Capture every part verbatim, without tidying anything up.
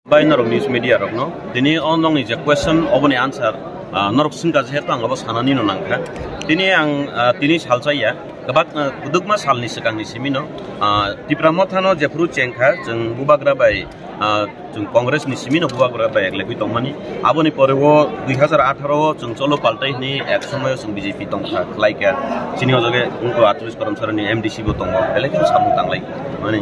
Bai norok news media rokno tini o nokni je question oboni answer, ah, norok swngkha, jehetu ang abo sanani no nangkha. Tini ang, ah, tini salchaya, kwbak, ah, kwdwkma salni swkangni simino, ah, Tipra Mothano jephuru chengkha, chwng bubagra bai, ah, chwng Congress ni simino bubagra bai eklebwi tongmani. Aboni pore o dui hazar atharo o chwng cholo paltai hwnwi ek somoyo chwng B J P tongkha, khlaikha. Chini o jaga wngkha atris Karamsarani M D C bo tongo, belai kheno samung tanglai mani.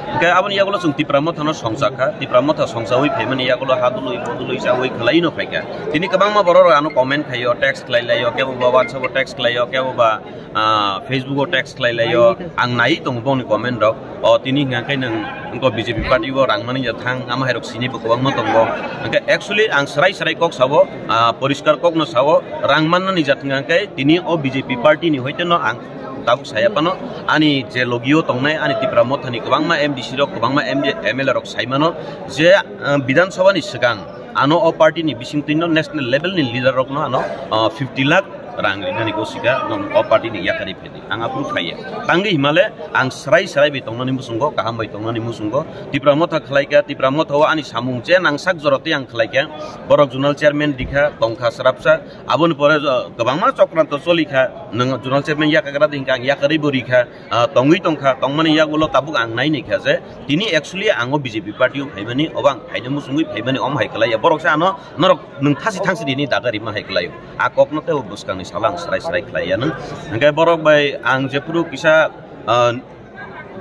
Hingke aboni yagulo chwng Tipra Mothano songchakha, Tipra Motha songchawi phaimani yagulo ha dului, bo dului chawi khwlaino phaikha. Tini kwbangma borok rok ano comment khaio, text khlai laio, kebo ba WhatsApp o text khlaio, kebo ba, ah, Facebook o text khlai laio. Ang nai tongo bongni comment rok. O tini hingka khe nwng wngkha B J P party o rang mani ya thang, ama hai rok sini bo kwbangma tongo. Hingke actually ang srai srai kok sabo, ah, poriskar kok no sabo, rang mannani jat hingka khe tini o B J P party ni hoite no ang tabuk saya phano, ani je logio tongnai ani Tipra Mothani kwbangma M D C rok, kwbangma M D, M L A rok sai mano je, ah, Bidhan Sabha ni swkang ano o party ni bisingtwi no national level ni leader rok no ano, ah, fifty lakh rang rinani gosika no o party ni yakari phedi. Ang aphuru phaiya. Tangwi himale ang srai srai bai tongnani muchungo, kaham bai tongnani muchungo. Tipra Motha khlaikha, Tipra Motha o ani samung je nangsak jorotwi ang khlaikha. Borok zonal chairman dikha, tongkha srapsa. Aboni pore, ah, kwbangma chokranto cholikha. Nwng zonal chairman yakagra di hingka ang yakarwi bo rikha. Ah, tongwi tongkha, tongmani yagulo tabuk ang nai naikha je tini actually ang o B J P party o phaimani, obo ang phaina muchungwi phaimani, om hai kwlaiya. Borok se ano norok nwng thasi thangsi rini daga rima hai kwlaio. A kokno tei o bwskangni salo ang srai srai khlaiya nwng. Hingke borok bai ang jephuru kisa, ah,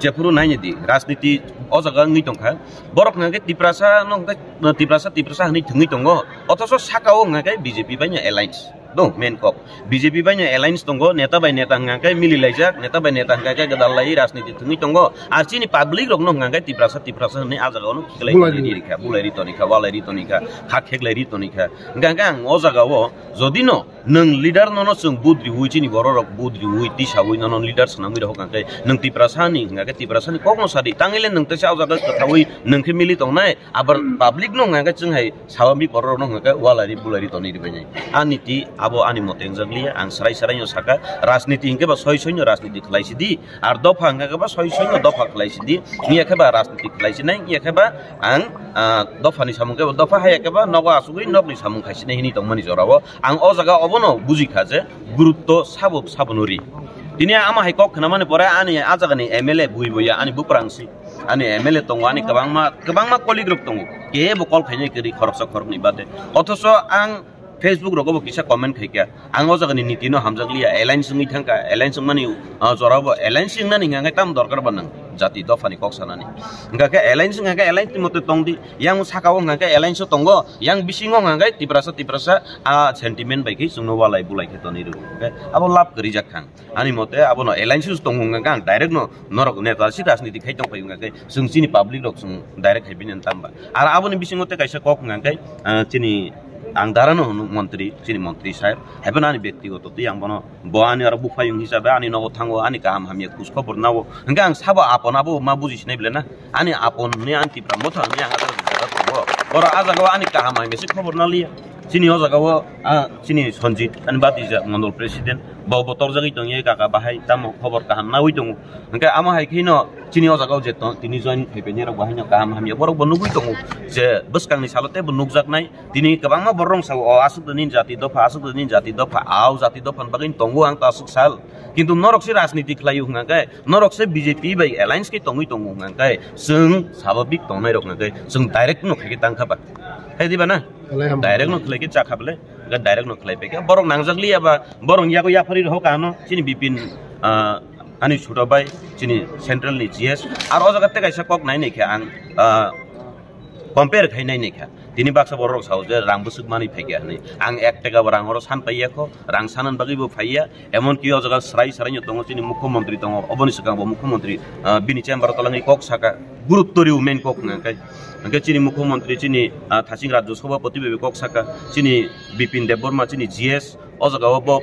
jephuru naini di rajniti o jaga wngwi tongkha. Borok hingke Tiprasa no hingke Tiprasa, Tiprasa hinwi thwngwi tongo. Othoso saka o hingke B J P bai no alliance. Do main kok. B J P bai no alliance tongo, neta bai neta hingka khe mili laijak, neta bai neta hingka khe gwdal lai rajniti thwngwi tongo. Ar chini public rok no hingka khe Tiprasa, Tiprasa hinwi a jaga o no khiklai Bulai toni ri. Rikha, bulai ri toni kha, walai ri toni kha, kha kheklai ri toni kha. Hingka khe ang o jaga o jodi no nwng leader no no chwng vote riwi chini borok rok vote riwi tisawi no no leader swnamwi rok hingka khe nwng Tiprasa ni hingka khe Tiprasa ni kok no sadi. Tangwi le nwng teisa o jaga kwthawi nwng khe mili tongnai, abar public no hingka khe chwng hai Sawami borok rok no hingka khe walai ri bulai ri toni ri bai nai. Ani ti abo ani mote wngjakliya, ang srai srai no saka, rajniti hingke ba soi soi no rajniti khlai sidi, ar dopha hingka khe ba soi soi no dopha khlai sidi, wngya khe ba rajniti khlai sinai, wngya khe ba ang, ah, dopha ni samung khe ba dopha, haya khe ba nogo asugwi nok ni samung khai sinai hinwi tongmani jora o. Ang o jaga obono bujikha je gurutto sabo sabo no ri. Tini ama hai kok khna mani pore ani a jaga ni M L A bui boya ani buprang si. Ani M L A tongo, ani kwbangma, kwbangma colleague rok tongo. Kebo call khainai kwrwi khoroksa khoroknwi bade. Othoso ang Facebook rogo bo kisa comment khaikha. Ang o jagani niti no hamjakliya, alliance wngwi thangkha, alliance wngmani, ah, jorao bo alliance wngnani hingkha khe tamo dorkar ba nang jati dophani kok sanani. Hingkha khe alliance wngkha khe alliance ni mote tongdi, yang sakao hingkha khe alliance o tongo, yang bisingo hingkha khe Tiprasa, Tiprasa, ah, sentiment bai khe chwngno walai bulai khe tonwi rwo. Hingkha khe abo lab kwrwi jak thang. Ani mote abono alliance tongo hingkha khe ang direct no norok neta si rajniti khai tong phai hingkha khe chwng chini public rok chwng direct khai bini tamba. Ar aboni bisingo tei kaisa kok hingkha khe, ah, chini ang dara no hwnwi montri, chini montri saheb, haiphano ani byaktigoto tei ang bono bo ani aro buphayung hisabe ani nogo thango, ani kaham hamya khoj khobor nao. Hingkha ang sabo apon abo ma buji sinai bele na? Ani apon hwnwi ani Tipra Motha hwnwi ang adar jora tongo. Borok a jagao ani kaham hamya se khobor naliya. Chini o jagao, ah, chini Sanjit, ani batija Mondol President, bo bo torjagwi tongya, kaka bahai, tamo khobor kaham nawi tongo. Hingkhe amo hai kheno chini o jagao je tong, tini join khaipaini rok bahai no kaham hamya borok bo nugwi tongo je bwskangni salo tei bo nukjaknai. Tini kwbangma borok rok sao, o aswk nini jati dopha, aswk nini jati dopha, ao jati dophani bagwi tongo ang to aswk sal. Kintu norok se rajniti khlaio hwnkha khe, norok se B J P bai alliance khe tongwi tongo hwnkha khe, chwng swababik tongnai rok hwnkha khe chwng direct no khaikhe tangkha ba. Khe diba na? Alai hambai. Direct no khlaikhe chakha bele. Ga direct no khlai pekha. Borok nangjak liya ba, borok yago yaphari rok ano, chini Bipin, ah, ani chuto bai, chini central ni G S. Ar o jaga tei kaisa kok nai nai khe ang, ah, compare khai nai nai kha. Tini baksa borok rok sao je rang bwswk mani phaikha hinwi. Ang ek taka bo rang oro san paiya kho, rang sanan bagwi bo phaiya. Emon ki o jaga srai srai no tongo, chini mukhyamantri tongo, oboni swkang bo mukhyamantri, ah, bini chamber o twlangwi kok saka, gurutto rw main kok hwnka khe. Hwnkhe chini mukhyamantri, chini, ah, thaching rajyo sabhapati bai kok saka, chini Bipin Debbarma, chini G S, O jaga o bo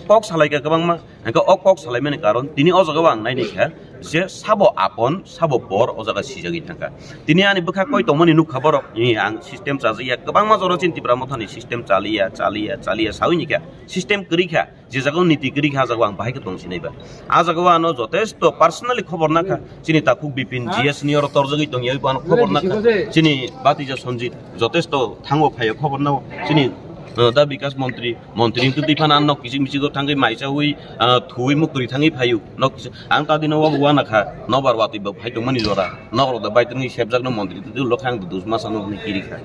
kok salai kha kwbangma, hwnkhe o kok salaimani karon tini o jaga o ang naini kha je sabo apon, sabo por o jaga sijagwi thangkha. Tini ani bwkha koi tongmani nukha borok, ni ang system chajakya, kwbangma jora chini Tipra Mothani system chaliya, chaliya, chaliya sawi ni kha, system kwrwi kha, je jaga o niti kwrwi kha, a jaga o ang bahai khe tong sinai ba. A jaga o ano jotesto personally khobor nakha, chini takhuk Bipin G S ni oro torjagwi tongya, abo ano khobor nakha, chini Batija Sanjit jotesto thango phaio khobor nao, chini, uh, da Bikas Montri, Montri wngtwi twi phano ang nok kichik michik o thangwi maichawi, ah, thuwi muktwi thangwi phaio. Nok kichik, ang ta dino wabo wana kha, nobar watwi bo phai tongmani jora. Nok rok da bai tongwi sepjak no montri twi lo khang dusma sano hwnwi kiri kha.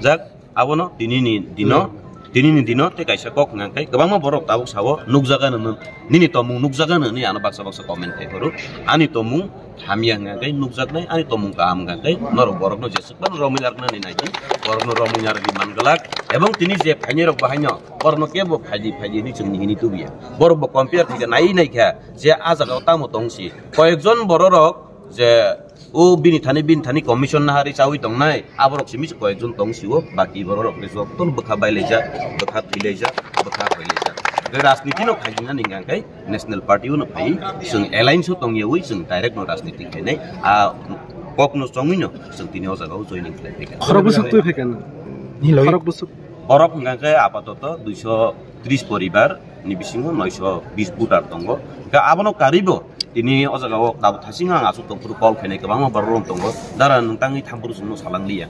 Jak, abono tini ni dino, tini ni dino tei kaisa kok hwnka khe kwbangma borok tabuk sao nukjaga no, nini tomung nukjaga no hwnwi ano baksa baksa comment khai phuru. Ani tomung hamya hwnka khe nukjaknai, ani tomung kaham hwnka khe norok borokno jeswk phano romwi narwknani naidi, borokno romwi narwgwi manglak, ebong tini je phainai rok bahaino borokno kebo phaidi phaidi hwnwi chwng hini tubuya. Borok bo compare khaikha, nai naikha je a jaga o tamo tong si. Koyekjon bororok je o bini thani, bini thani commission nahari chawi tongnai, aborok simi se koyekjon tong si o, baki bororok le jotono bwkha bailaijak, bwkha thwilaijak, bwkha hoilaijak. Rajniti no khaijinani hwnka khe National Party o no phai, chwng alliance o tongyawi chwng direct no rajniti khainai. A kok no chongwi no chwng tini o jaga o joining khlai phaikha. Khorok bwswk twi phaikha no? Khorok bwswk. Borok hwnka khe apatoto duiso tris poribar ni bisingo noiso bis voter tongo. Hwnkhe abono karwi bo tini o jaga o tabuk thasing ang aswk tongphuru call khainai kwbangma borok rok tongo. Dara nwng tangwi thamphuru chwngno salangliya.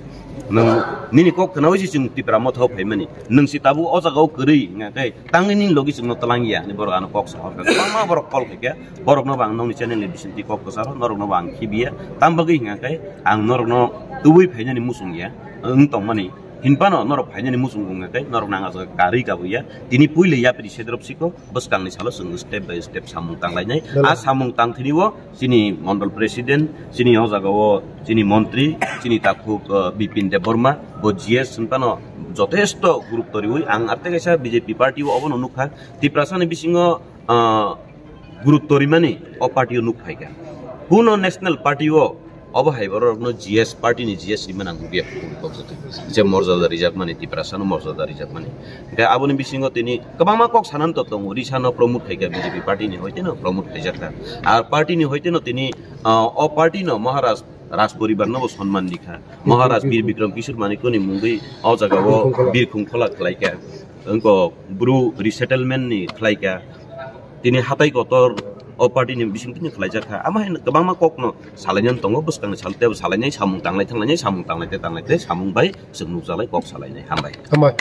Nwng nini kok khnaui se chwng Tipra Motha o phaimani. Nwng se tabuk o jaga o kwrwi hwnka khe tangwi nini logi chwngno twlangya hinwi borok ano kok sahorkha. Kwbangma borok call khaikha, borokno bo ang nokni channel ni bisingtwi kok kwcharo, norokno bo ang khibiya. Tamo bagwi hwnka khe ang norokno tubui phainani muchungya wng tongmani. Hinphano norok phainani muchungo hwnka khe norokno ang ah jaga karwi kabuya. Tini puila yapri sedrop siko bwskangni salo chwng step by step samung tanglainai. A samung tangthini o chini mondol president, chini o jaga o chini montri, chini takhuk, uh, Bipin Debbarma, bo G S hinphano jotesto gurutto riwi ang arte kaisa B J P party o obono nukha. Tiprasani bisingo, uh, gurutto rimani o party o nuk phaikha. Kuno national party o obo hai borokno G S party ni G S rimani ang nukya, je morjada rijakmani, Tiprasano morjada rijakmani. Hwnkhe aboni bisingo tini kwbangma kok sanani to tongo, risano promote khaikha B J P party ni hoiteno promote khaijakha. Ar party ni hoiteno tini, ah, o party no Maharaj Raj poribar no bo sonman rikha. Maharaj Bir Bikram Kishore Manikya ni mungwi o jaga o birkhung khola khlaikha. Wngkok bru resettlement ni khlaikha. Tini hatai kotor o party ni bising tini khlaijakha. Ama hai kwbangma kokno salainani tongo, bwskangni sal tebo salainai, samung tanglai thanglainai, samung tanglai te tanglai te samung bai chwng nukjalai kok salainai. Hambai. Hambai.